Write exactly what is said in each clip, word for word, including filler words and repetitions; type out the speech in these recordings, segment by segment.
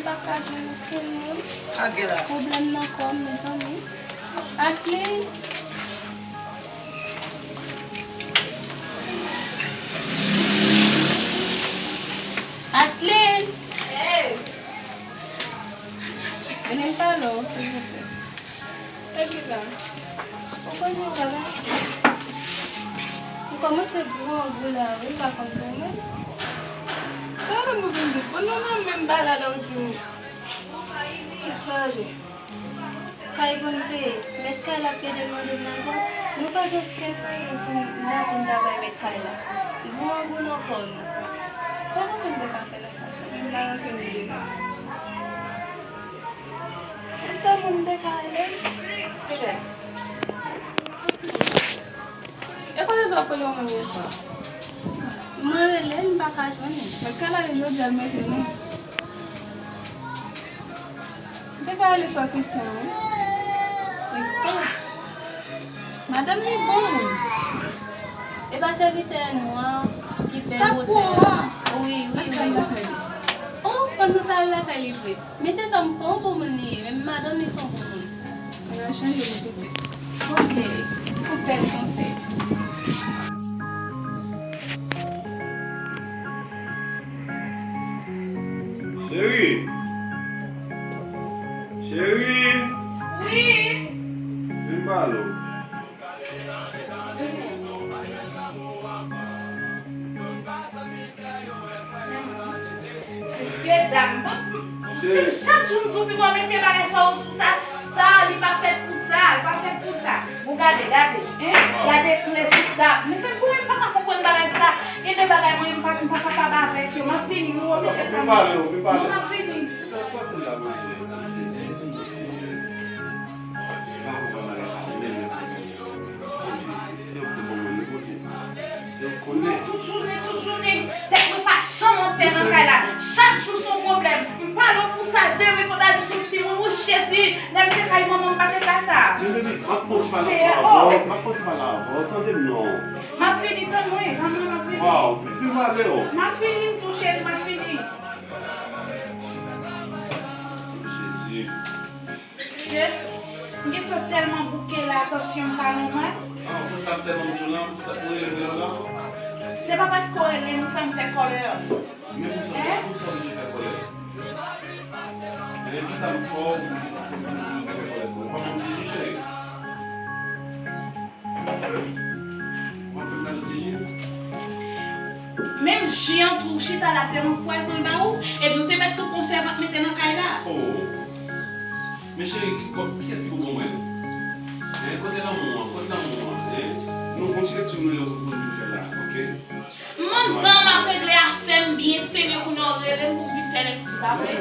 Pa ka jwenn okenn moun. Pwoblèm nan kò m, mezanmi. Aslin! Aslin! Vini m pale w, silvouplè. Sa ki la? Ou konn yon bagay? M kòmanse grangou la wi, m pa konn goumen. Sa w vle pou vin di? Bon, nou nan menm bagay la w di m. Ki chaje. Kay pou n peye. Mèt kay la ap pede mande m lajan. Nou pa gen okenn moyen pou n, n ap vin travay mèt kay la. Grangou nan kò nou. Sa w panse m te ka fè nan kay sa? M pa gen okenn ide non. Sèlman m te ka rele l. Kilè? E kote sa w konnen yon moun yèswa? Mwen rele l, m pa ka jwenn li. Mèt kay la, jodi a l mete non. M te ka rele frè Christian, wi. Christian? Madanm li bon, wi. E pa sèvitè nou an ki pè otèl la? Wi, wi, wi. Oh, fò nou ta al lakay li vre. Mesye sa m kwè yon bon moun li ye, men madanm li se yon bon moun. Ann al chanje li pitit. Ok, yon bèl konsèy. Cheri! Cheri! Wi! Vin pale w. Mesye dam, bon. Cheri. Chak jou m di w piga w mete bagay sa yo sou sa, sa, li pa fèt pou sa, li pa fèt pou sa. Bon, gade, gade, hein? Gade kle sou tab. Mezanmi, pou mwen, m pa ka konprann bagay sa. Gen de bagay mwen, m pa, m pa kapab avèk yo. M ap vini, nou oblije tann mwen. Vin pale, vin pale. Non, m ap vini. Sa w panse m ta vle di? Jezi, Senyè. M pa konprann bagay sa menm, menm, menm, menm. Oh, Jezi, se ou ki te ban mwen li, Bondye. Se ou ki konnen. Tout jounen, tout jounen, tèt mwen pa janm anpè nan kay la. Chak jou se yon pwoblèm. M pale w pou sa, demen fò ta di sou timoun, wi, Jezi. Lè m te kay manman m, m pa te ka sa. Men, baby, m ap fè yon ti pale ansanm avè w. M ap fè yon ti pale avè w. Tande m non. M ap vini, tann mwen, tann mwen, m ap vini. Waw, vin, vin pale w. M ap vini, m di w, cheri, m ap vini. Jezi. Mesye, m gentan tèlman bouke la, tansyon m pa nòmal. Ah, pou sa sèlman m di w lan, pou sa, pou rele m lan? Se pa paske w rele m ou fè m fè kòlè. Men pou sa, hein? Pou sa oblije fè kòlè? Men ki sa m fè w pou, pou, pou, pou fè kòlè sa? Ou pa konn di jis, cheri? Menm ji an tou, ou chita la, se mwen k pral pran l ba ou, epi ou te mèt tou pran sèvant mete nan kay la. Oh. Men cheri, ki, ki, kiyès ki pou ban mwen l? Hein, kote lanmou an? Kote lanmou an? Hein? Nou, gon ti lekti nou rele w pou nou vin fè la, ok? Mandan m ap regle afè m byen serye, kounye a w rele m pou m vin fè lekti, pa vre?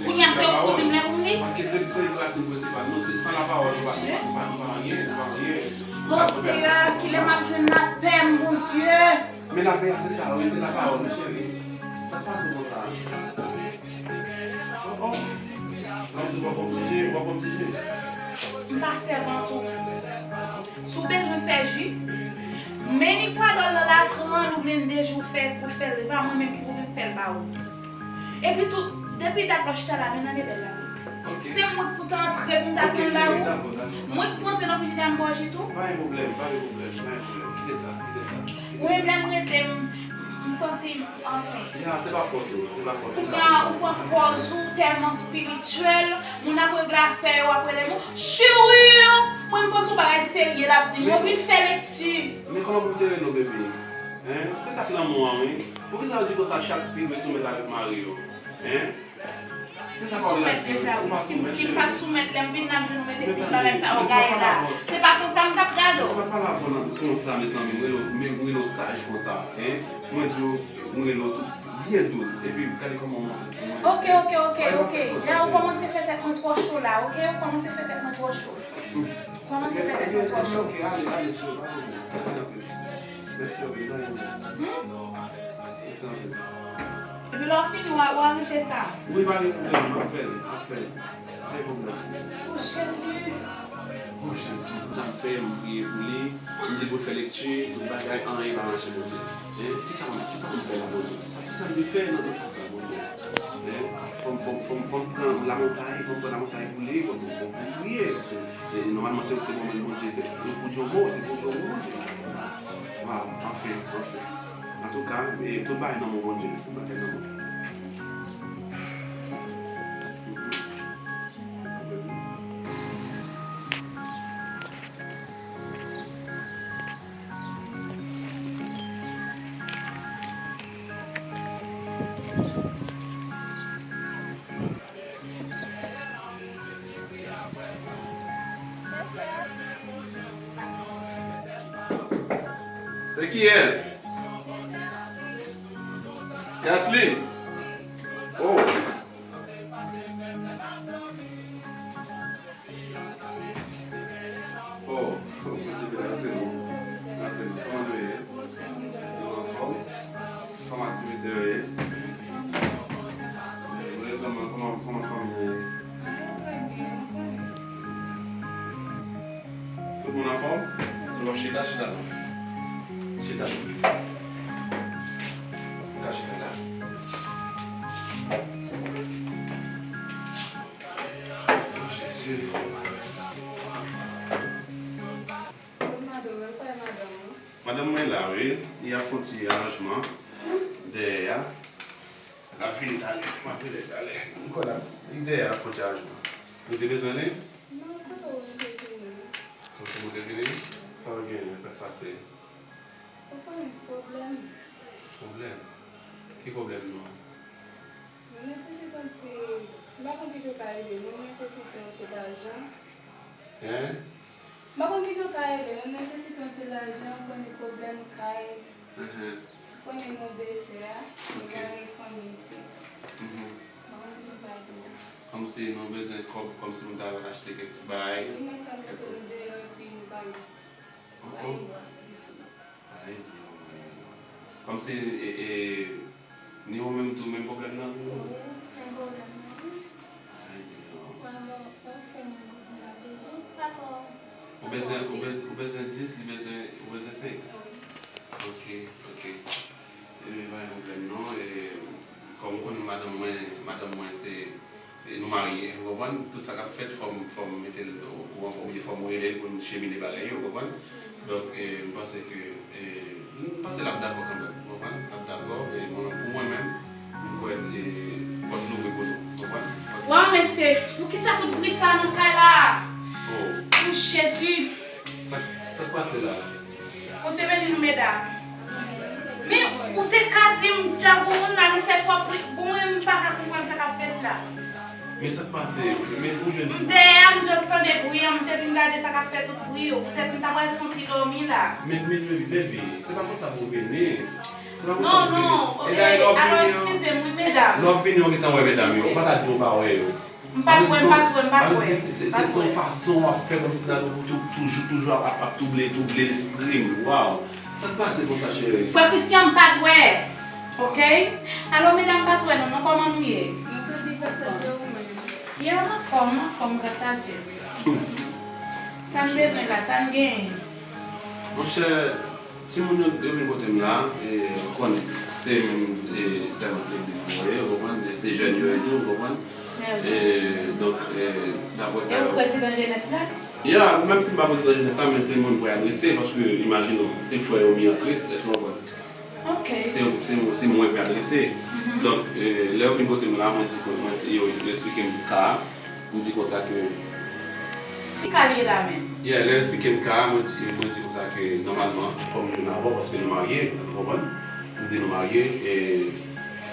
Kounye a se ou pou di m lè pou m li? Paske se, se li rasin prensipal nou, se san lapawòl nou pa, nou pa, nou pa, nou pa anyen, nou pa anyen. Oh Seyè, kilè m ap jwenn lapè m, Bondye? Men lapè a se sa, wi, se lapawòl, wi, cheri. Sa k pase w konsa? Oh, oh. Kòmsi w poko oblije, w poko oblije. M pa sèvant ou. Si w bezwen fè ji, men ni kwadòl nan lakrann ou blende ji w fè pou fè l, e pa mwen menm ki pou vin fè l ba ou. Epi tou, depi dat w ap chita la, men nan lebèl la wi. Ok. Se mwen k pou ta antre pou m ta pran l ba ou. Mwen k pou antre nan frijidè m ba w ji tou. Pa gen pwoblèm, pa gen pwoblèm, pa gen pwoblèm. Kite sa, kite sa, kite sa. Ou menm lè m rete, m, m santi m anfen. Ya, se pa fòt ou, se pa fòt ou. Kounye a, ou pran pòz ou tèlman espirityèl, moun ap regle afè yo, ap rele m, cheri, mwen m panse yon bagay serye l ap di m, yo vin fè lekti. Men kòman pou m te rele w, baby? Hein? Se sa k lanmou an, wi. Poukisa yo di konsa chak fi dwe soumèt avèk mari yo? Hein? Se sa pawòl la di, wi. Ou pa soumèt, cheri. Si m pa t soumèt, lè m vin nan jounou mete tout bagay sa yo gaye la. Se pa konsa m t ap gade w. Se pa pale avè w nan konsa, mezanmi. M rele w, m rele w saj konsa, hein? Mwen di w, m rele w tou byen dous. Epi, gade kòman w monte sou mwen. Ok, ok, ok, ok. La, ou kòmanse fè tèt mwen twò cho la, ok? Ou kòmanse fè tèt mwen twò cho. Kòmanse fè tèt mwen twò cho. Ok, ale, ale, cheri, pa pwoblèm. Mèsi anpil. Mèsi anpil, pa gen pwoblèm. Hmm? Mèsi anpil. Epi lè w fini, w a, w a ranse sa. Wi, pa gen pwoblèm, m ap fè l, m ap fè l. Pa gen pwoblèm. O Jezi! O Jezi, pou sa m fè, m priye pou li, m di pou l fè lekti, tout bagay, anyen pa mache, Bondye. Hein? Kisa m, kisa m fè la, Bondye? Kisa, kisa m te fè nan tout sa, Bondye? Hein? Fò m, fò m, fò m, fò m pran lamontay, fò m pran lamontay pou li, fò m, fò m priye, paske, eh, nòmalman, se ou ki te ban mwen, Bondye, se pou di yon mo, se pou di yon mo, Bondye. Waw, anfen, anfen. Antouka, eh, tout bagay nan men Bondye, tout bagay nan men. Se kiyès? Se Asline? Oh. Oh, oh, mwen te vin antre non. Antre non. Kòman nou ye? Nou anfòm? Kòman aktivite yo ye? Vreman, kòman, kòman fanmi an ye? Tout moun anfòm? Si w ap chita, chita non. Chita. Ou ka chita la. Jezi. Kot madanm, wè l pa madanm, non? Madanm mwen la, wi. Li ap fè yon ti aranjman dèyè a. L ap vini talè. M ap rele l talè. M kwè l ap, li dèyè a, l ap fè yon ti aranjman. Ou te bezwen li? Non, se pou mwen te vini. Ou te vini? Sa w genyen? Sa k pase? Ou konnen pwoblèm. Pwoblèm? Ki pwoblèm nou an? Nou nesesite yon ti, m pa konn kijan w ka ede nou, nou nesesite yon ti lajan. Hein? M pa konn kijan w ka ede nou, nou nesesite yon ti lajan, ou konnen pwoblèm kay. Ahan. Ou konnen nou de sè a, nou Ok. Mari fanmi isit. Mhm. M pa konn kijan w ka ede nou. Kòmsi nou bezwen kòb, kòmsi nou ta achte kèk ti bagay. Wi, men kòb nou deyò, epi nou pa gen. Oh, oh. Ay, Bondye. Kòmsi, e, e, ni ou menm tou, menm pwoblèm nan tou? Wi, menm pwoblèm nan, wi. Ay, Bondye. Mwen, mwen, mwen se menm pwoblèm nan toujou. Pa twò, Ou pa bezwen, twò ou anpil. Bez-, ou bezwen dis, li bezwen, ou bezwen senk? Wi. Ok, ok. E, pa gen pwoblèm non. E, kòm ou konnen madanm mwen, madanm mwen se, e, nou marye, ou konprann? Tout sa k ap fèt, fò m, fò m mete l o, o, oubyen fò m rele l pou n chemine bagay yo, ou konprann? Donk, e, m panse ke, e, m panse l ap dakò kanmenm, ou konprann? L ap dakò, e, mwen, pou mwen menm, m kwè, e, pòt louvri pou nou, ou konprann? Pòt Waw, mesye, poukisa tout bri sa nan kay la? Oh. O Jezi! Sa, sa k pase la? Bondye beni nou, medam. Men, ou te ka di m, djab ou moun la, nou fè twòp bri. Bon, mwen, m pa ka konprann sa k ap fèt la. Men sa k pase? Men ou jwenn M dèyè a, m just tande bri an, m te vin gade sa k ap fè tout bri yo. Poutèt m ta pral fè yon ti dòmi la. Men, men, men, baby, se pa konsa pou w vini. Se pa konsa Non, pou w vini. non, E dayè, lè w ap alò, vini an, eskize m, wi, medam. Lè w ap vini, w gentan wè medam yo. Eskize. Ou pa ta di w pa wè yo. M pa t wè, m pa t wè, m pa t wè. Se, se, se, se yon fason w ap fè kòmsi nan pou tou-, toujou, toujou ap, ap, ap twouble, twouble lespri m. Waw! Sa k pase konsa, cheri? Frè Christian, m pa t wè. Oke? Alò, medam, m pa t wè nou, non, kòman nou ye? Nou trè byen, gras a Dye, ou menm? Ye, m anfòm, m anfòm, gras a Dye. Sa n bezwen la, sa n genyen? Monchè, timoun yo, yo vin kote m la, e, ou konnen, se menm, e, sèvant legliz yo ye, ou konprann, se jèn yo ye tou, ou konprann. E, donk, e, daprè sa yo. E ou prezidan jenès la? Ya, menm si m pa prezidan jenès la, men se mwen m pou adrese, paske imajine w, se frè yo m ye an Kris, èske w konprann? Ok. Se, se, se mwen pou adrese. Mhm. Donk, e, lè yo vin kote m la, mwen di, mwen, yo, yo eksplike m ka a. M di konsa ke Ki ka l ye la menm? Yeah, lè yo eksplike m ka a, mwen di, mwen di konsa ke nòmalman, fò m jwenn avè w paske nou marye, ou konprann? M di nou marye, e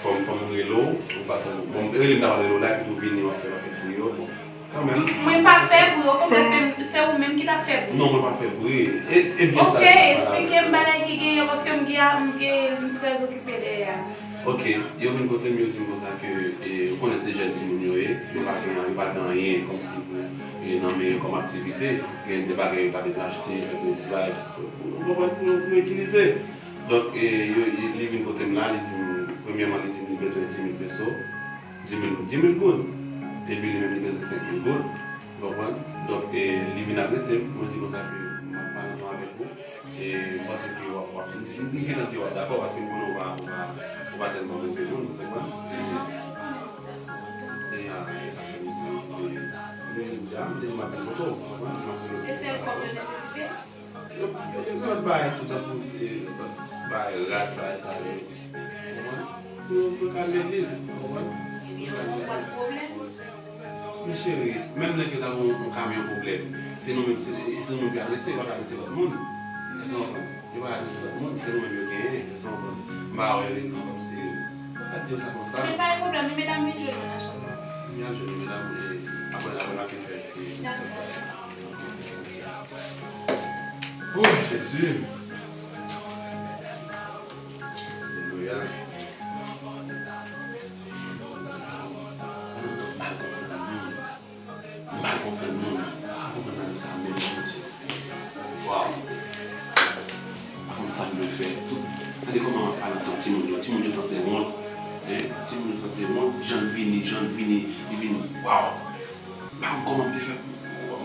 fò m, fò m rele w, yon fason, bon, rele m ta pral rele w la, epi tou vini, w ap fè pakèt bri yo, bon, kanmenm. M, mwen pa fè bri, okontrè, se, se ou menm ki t ap fè bri. Non, mwen pa fè bri. E, e byen sa, Oke, eksplike m bagay ki genyen, paske m gen, m gen, m trè okipe dèyè a. Ok, yo vin kote m, yo di m konsa ke, e, ou konnen se jèn timoun yo ye, yo pa gen, yo pa gen anyen kòmsi pou, e, nan men yo kòm aktivite, gen de bagay yo ta bezwen achte, tankou ti bagay, ou konprann, pou, pou yo itilize. Donk, e, yo, li, li vin kote m la, li di m, premyèman, li di m li bezwen dis mil peso, dis mil, dis mil goud, epi li menm li bezwen senk mil goud, ou konprann? Donk, E li vin agrese m, mwen di konsa ke m ap pale ansanm avèk ou. E m panse ke w ap, w ap, m, m gentan di w ap dakò, paske m konnen w pa, w pa, w pa tèlman renmen moun, ou konprann? E, e, a, e sa fè m di, e, m deja, m deja m ap vin kote w, ou konprann? M ap vin kote w. E sèl kòb yo nesesite? Yo, yo bezwen bay tout tankou, e, bay rad, bay sa yo. Konprann? Pou, pou yo ka al legliz, konprann? Ebyen, bon, pa de pwoblèm. Men cheri, menm lè ke ta gen yon, yon kamyon pwoblèm, se nou menm, se, se nou menm ki adrese, yo pa ka adrese lòt moun. Èske w konprann? Yo pa ka adrese lòt moun, se nou menm yo genyen, èske w konprann? M pa wè rezon kòmsi, yo pa di yo sa konsa. Ebyen, pa gen pwoblèm, non, medam vin jwenn mwen nan chanm nan. Vin al jwenn medam, e, apre, apre n ap fè. Dakò, mèsi. Oh, Jezi! Alelouya! M mal konprann moun. M mal konprann moun. M pa konprann moun sa menm, Bondye. Waw! M pa konn sa m dwe fè. Tout, gade kòman m ap pale ansanm timoun yo. Timoun yo sanse wont. Hein? Timoun yo sanse wont. Jan l vini, jan l vini, li vin, waw! M pa konn kòman m te fè.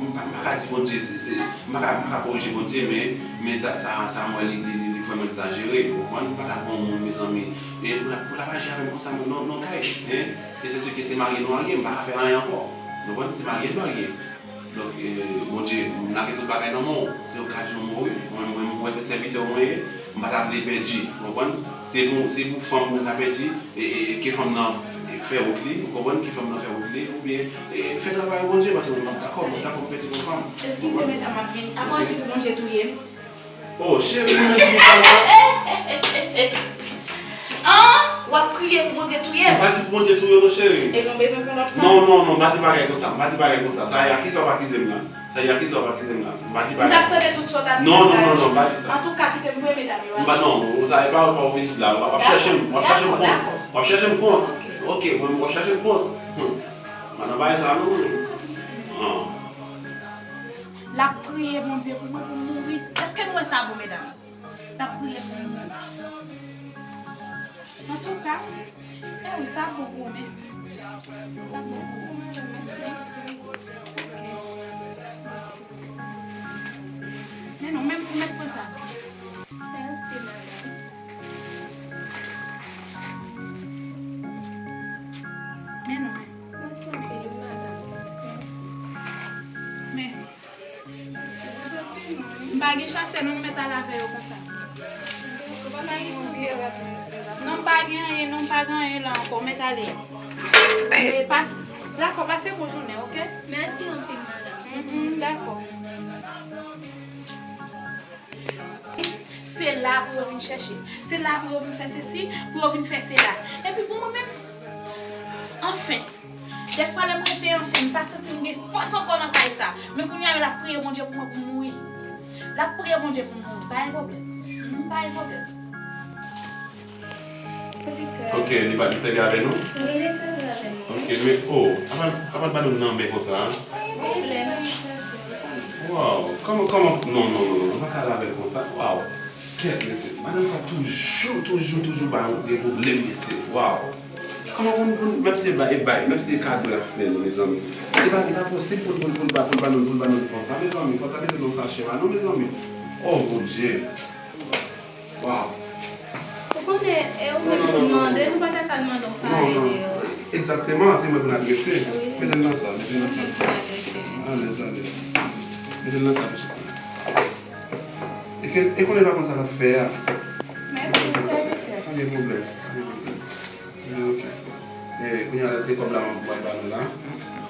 M pa, m pa ka di Bondye, se, se, m pa ka, m pa ka korije Bondye, men, men sa, sa, sa m wè li, li, li, li vrèman egzajere, ou konprann? M pa ka pran yon moun, mezanmi, e pou l ap, pou l ap aji avè m konsa, non, non, kay, hein? E se si ke se marye nou marye, m pa ka fè anyen ankò. Ou konprann? Se marye n marye. Donk, e, Bondye, m lage tout bagay nan men w. Se yon kad jou m mouri. Mwen, mwen, mwen, se sèvitè w mwen ye. M pa ta vle pèdi. Ou konprann? Se pou, se pou fanm mwen ta pèdi. E, e, e ke fanm nan fè wout li, ou konprann, ke fanm nan fè wout li, oubyen, e, fè travay Bondye, paske mwen pa dakò, mwen pa dakò pou pèdi yon fanm. Eskize, medam, m ap vini. Apa w di pou Bondye touye m? Oh, cheri, mwen di sa la. An? W ap priye pou Bondye touye m? Mwen pa di pou Bondye touye w non, cheri. Ebyen, w bezwen pou lòt fanm? Non, non, non, m pa di bagay konsa, m pa di bagay konsa. Sa e akize w ap akize m la. Sa e akize w ap akize m la. M pa di bagay. M t ap tande tout sa w t ap di la. Non, non, non, non, m pa di sa. Antouka, kite m voye medam yo ale. M pa, non, sa e pa, pa ofis la. W ap chèche m, w ap chèche m kont. W ap chèche m kont. Ok, w ap chèche m kont. Hmm. M pa nan bagay sa, non. An. L ap priye Bondye pou mwen, pou m mouri. Èske nou wè sa bon, medam? L ap priye pou m mouri. Antouka, e wi, sa bon pou ou menm. Sa bon pou ou, madanm, mèsi. Ok. Men non, menm pou mèt pran sa. Mèsi, madanm. Men non, men. Mèsi anpil, madanm. Mèsi. Men. M pa gen chastè non, m mèt al avè yo konsa. Non, m pa gen anyen, non, m pa gen anyen la ankò, m mèt ale. E, pas, dakò, pase bon jounen, ok? Mèsi anpil, madanm. Mhm, dakò. Se la pou yo vin chèche. Se la pou yo vin fè sesi, pou yo vin fè sela. Epi pou mwen menm, anfen, dèfwa lè m rete anfen, m pa santi m gen fòs ankò nan kay sa. Men kounye a yo l ap priye Bondye pou mwen pou m mouri. L ap priye Bondye pou m mouri. Pa gen pwoblèm. Mhm, pa gen pwoblèm. Ok, li pa, li sèvi avè nou? Wi, li sèvi avè nou. Ok, men, oh, apa, apa l ba nou nan men konsa, a? Pa gen pwoblèm. Waw, kòman, kòman, non, non, non, non, nou pa ka lave l konsa, waw. Kèt, mesye, madanm sa toujou, toujou, toujou ba nou gen pwoblèm, mesye, waw. Kòman pou, pou, menm si e bay, e bay, menm si e kado y ap fè nou, mezanmi. E pa, e pa posib pou, pou, pou l ba, pou l ba nou, pou l ba nou konsa, mezanmi, fòk l ap mete nan sachè ba nou, mezanmi. Oh, Bondye. Waw. Ou konnen, e ou menm pou mande, nou pa ta ka mande w pa ede yo. Egzakteman, se mwen pou n adrese. Wi. Mete l nan sa, mete l nan sa. Ou menm pou n adrese, mèsi. Alèz, alèz. Mete l nan sa, pitit mwen. E ke, e konnen pa konn sa l ap fè a. Mèsi, sèvitè. Pa gen pwoblèm, pa gen pwoblèm. Ok. E, kounye a la, se kòb la, mwen pral ba nou la.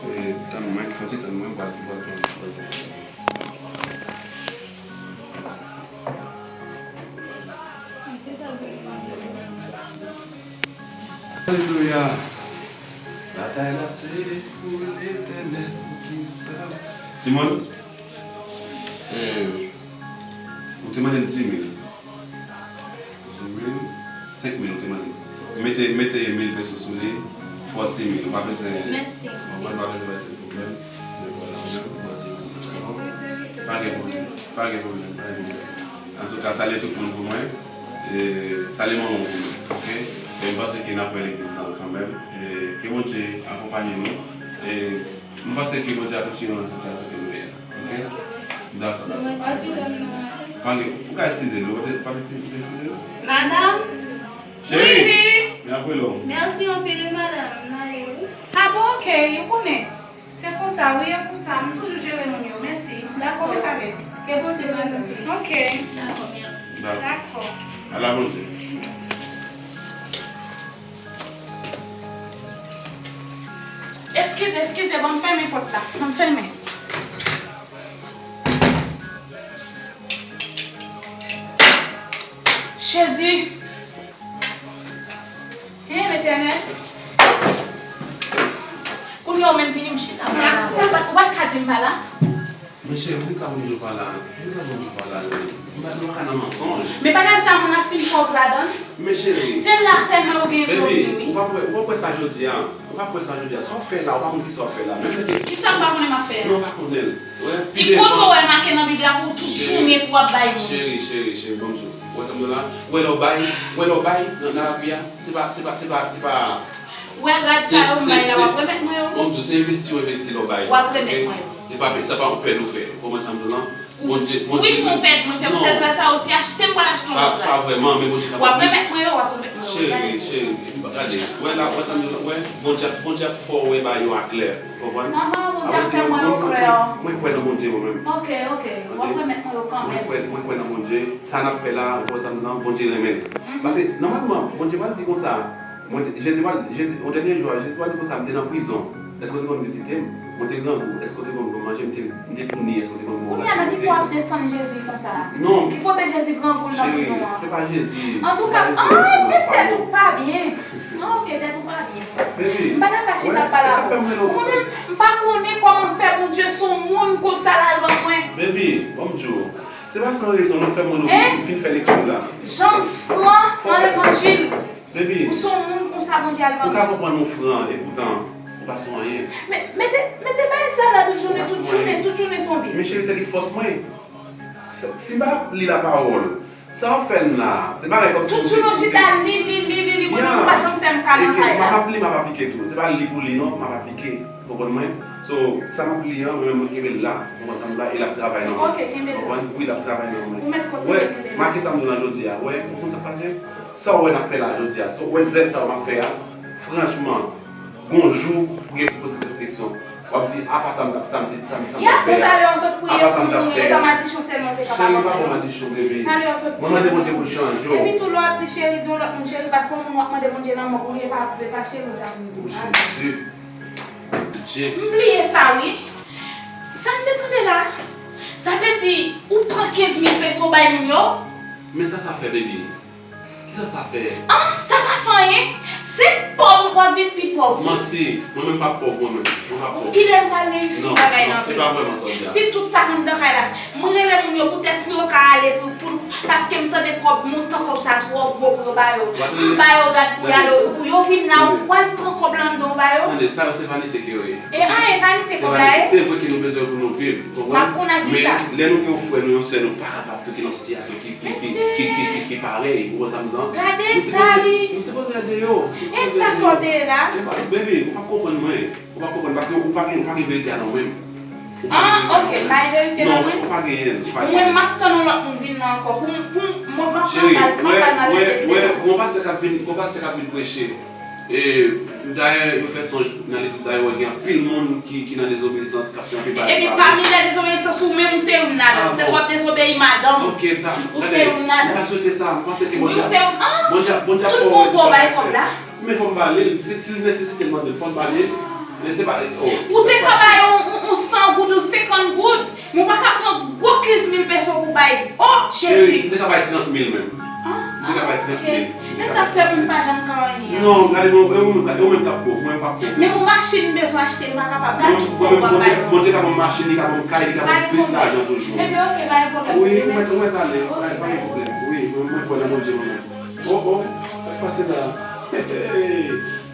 E, tann mwen, fon ti tann mwen, mwen pral, mwen pral pran, mwen pral pran. Alelouya. Batay la se pou Letènèl, poukisa? Timoun, e, ou te mande m di mil. Di mil, senk mil ou te mande. Mete, mete mil peso sou li, fò sis mil. Ou pa bezwen, mèsi, ou pa bezwen bay tèt pwoblèm. Men vwala, ou menm, ou pa di mil. Mèsi, sèvitè. Pa gen pwoblèm, pa gen pwoblèm, pa gen pwoblèm. Antouka, salye tout moun pou mwen. E, salye manman w pou mwen, ok? E m panse ke n ap wè legliz la kanmenm. E, ke Bondye akonpaye nou. E, M panse ke Bondye ap retire w nan sitiyasyon ke nou ye a. Oke? Dakò, dakò. Pale, ou ka eskize l, ou pa te, pa te eskize l? Madanm? Cheri, wi, wi. Men apre lò. Mèsi anpil, wi, madanm. M ale, wi. A bon, oke, ou konnen. Se konsa, wi, e konsa. M toujou jere moun yo. Mèsi. Dakò, men pale. Ke Bondye beni w plis. Oke. Dakò, mèsi. Dakò. Dakò. Ala Bondye. Eskize, eskize, ban m fèmen pòt la. Ban m fèmen. Jezi! Hen, Letènèl! Kounye a w menm vini m chita. Ou pa t, ou pa t ka di m pa la? Men cheri, poukisa moun yo pa la? Poukisa moun yo pa la, menm? Nou pa, nou pa ka nan mansonj. Men bagay sa moun ap fin fè w ladan l. Men cheri. Se la sèlman yo gen dwa vini, wi. Ou pa wè, ou pa wè sa jodi a? Ou pa wè sa jodi a? Sa w fè la, ou pa konn kisa w fè la. Menm lè ke... Kisa m pa konnen m ap fè a? Non, ou pa konnen l. Wè, pi devan. Ki kote w wè make nan Bib la pou w toujou tounen pou w ap bay moun? Cheri, cheri, cheri, ban m di w. Ou wè sa m di w la? Ou wè lè w bay, ou wè lè w bay nan, nan lavi a, se pa, se pa, se pa, se pa Ou wè rad sa yo m bay la, w ap remèt mwen yo? Bon, m di w, se envesti w envesti lè w bay yo. W ap remèt mwen yo. Se pa, se pa yon pèd ou fè. Ou konprann sa m di w lan? Bondye, Bondye. Wi, se yon pèd mwen fè. Poutèt rad sa yo, se achte m pral achte yon lòt rad. Pa vrèman, men Bondye ka fè plis. W ap remèt mwen yo, w ap remèt mwen yo. Cheri, cheri, gade. Wè la, wè sa m di w lan? Wè, Bondye ap, Bondye ap fè w wè bagay yo aklè. Ou konprann? Ahan, Bondye ap fè m wè yo klè. Mwen kwè nan Bondye mwen menm. Oke, oke. W ap remèt mwen yo kanmenm. Mwen kwè, mwen kwè nan Bondye. Sa n ap fè la, ou konprann sa m di w lan? Bondye renmen l. Pase, nòmalman, Bondye pral di konsa, Mwen te, Jezi pral, Jezi, yon dènye jou a, Jezi pral di konsa, m te nan prizon, èske w te konn vizite m? Mwen te grangou, èske w te konn ban m manje? M te, m te pouni, èske w te konn ban m yon gad pou manje? Kounye a, nan ki sa w ap desann Jezi konsa? Non. Ki kote Jezi grangou l nan prizon an? Cheri, se pa Jezi. Antouka, ah, tèt ou pa byen. Ah, oke, tèt ou pa byen. Baby, m pa t ap ka chita ap pale avè w. Ou konprann? M pa konnen kòman fè Bondye se yon moun konsa l al ban mwen. Baby, ban m di w. Se pa san rezon non, fè mwen vin fè lekti la. Jan m fran nan levanjil. Baby, ou se yon moun konsa Bondye al ban mwen. Ou ka konprann ou fran, epoutan, ou pa se yon anyen. Men, mete, mete bagay sa la tout jounen, tout jounen, tout jounen se yon bib. Men cheri, se li k fòs mwen. Si, si m pa t ap li lapawòl, sa w fè m la, se bagay kòmsi... Tout jounen w chita li, li, li, li, li, kounye a ou pa janm fè m ka nan kay la. M ap li, m ap aplike tou. Se pa li pou li non, m ap aplike. Ou konprann mwen? So, sa m ap li an, mwen menm mwen kenbe l la. Ou konprann sa m di w la? E l ap travay nan mwen. Ok, kenbe l la. Ou konprann? Wi, l ap travay nan mwen. Ou mèt kontinye kenbe l la. Wè, make sa m di w lan jodi a. Wè, ou konn sa k pase? Sa w wè n ap fè la jodi a, sa w wè zèv sa yo m ap fè a, franchman, gon jou pou gen pou poze tèt ou kesyon. W ap di, apa sa m t ap, sa m te, sa m, sa m t ap fè a? Apa sa m t ap fè a? Cheri, pa ba w madichon, bebe. Mwen mande Bondye pou l chanje w. Epi tou lè w ap di cheri, di yon lòt moun cheri, paske yon moun w ap mande Bondye lanmò pou li, e pa, e pa cheri w t ap vin di. O Jezi. M bliye sa wi. Sa m te tande la? Sa vle di ou pran kenz mil peso bay moun yo? Men sa sa fè, baby? Kisa sa fè? Ah, sa pa fè anyen. Se pòv ou pral vin pi pòv wi. Manti. Mwen menm m pa pòv mwen menm. Mwen pa pòv. Kilè m pral reyisi bagay nan vi m? Non, non, se pa vrèman sa w di a. Si tout sa k anndan kay la, m rele moun yo poutèt pou yo ka ale pou, pou, paske m tande kòb, montan kòb sa twò gwo pou yo ba yo. M ba yo rad pou y ale, yo vin la, ou pral pran kòb la anndan w ba yo? Tande, sa yo se vanite ke yo ye. E anyen vanite kòb la ye. Se vre ke nou bezwen pou nou viv, ou konprann? M ap konn ak kisa. Men lè nou gen yon frè nou, yon sè nou pa kapab tou ki nan sitiyasyon ki, ki, ki, ki, ki, ki, ki parèy, ou konn sa m di lan? Gade eta li. Nou sipoze gade yo. Eta sa w te ye la? Baby, ou p ap konprann mwen. Ou p ap konprann paske ou pa gen, ou pa gen verite a nan men w. Ah, ok, bay verite nan mwen. Non, ou pa genyen l, ou pa genyen l. Mwen, m ap tann yon lòt moun vin la ankò. Pou m, pou m, mwen, m ap pran mal, m ap pran mal. Cheri, wè, wè, wè, gon pastè k ap vin, gon pastè k ap vin preche. E, dayè, yo fè sonj nan legliz la, yo wè gen anpil moun ki, ki nan dezobeyisans, k ap fè anpil bagay ki pa bon. Epi pami lè dezobeyisans, ou menm, ou se youn ladan. Petèt w ap dezobeyi madanm ou. Ok, ta, ou se youn ladan. M pa swete sa, m panse ke Bondye, Bondye, Bondye ap fè w wè se pa kòb la. Men fò m ba li l, si, si l nesesite l mande m, fò m ba li l. Men se pa, oh. Ou te ka ba yo yon, yon, yon san goud, yon senkant goud, men w pa ka pran gwo kenz mil peso pou bay. Oh, Jezi! Cheri, m te ka bay trant mil menm. Ah, m te ka bay trant mil. Men sa k fè moun pa janm ka anyen an. Non, gade mwen, e ou menm, e ou menm k ap pòv, mwen m p ap pòv. Menm yon machin m bezwen achte, m pa kapab. Gade tout kòb w ap bay mwen. Bondye ka ban m machin, li ka ban m kay, li ka ban m plis lajan toujou. Ebyen, ok, pa gen pwoblèm. Wi, ou mèt, ou mèt ale, pa, pa gen pwoblèm. Wi, mwen, mwen kwè nan Bondye mwen menm. Oh, oh, sa k pase la? Hey, hey.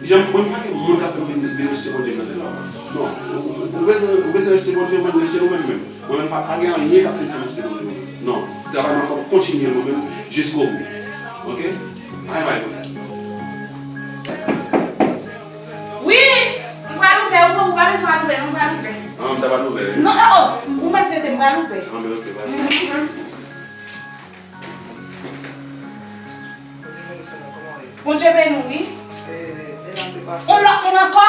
Jan mwen pa gen moun k ap fè m vin, vin rejte Bondye m nan tèt la. Non, ou, ou, ou bezwen, ou bezwen rejte Bondye, ou menm rejte nou menm menm. Mwen menm pa, pa gen anyen k ap fè m rejte Bondye m. Non, travay mwen fò m kontinye l mwen menm jiskobou. Ok? Pa gen bagay konsa. Wi, m pral ouvè, ou, ou pa bezwen al ouvè non, m pral Sa pa nouvèl. Non, oh, ou mèt rete, m pral ouvè. Anben, ok, pa. Bondye beni w, wi. On lòt moun ankò?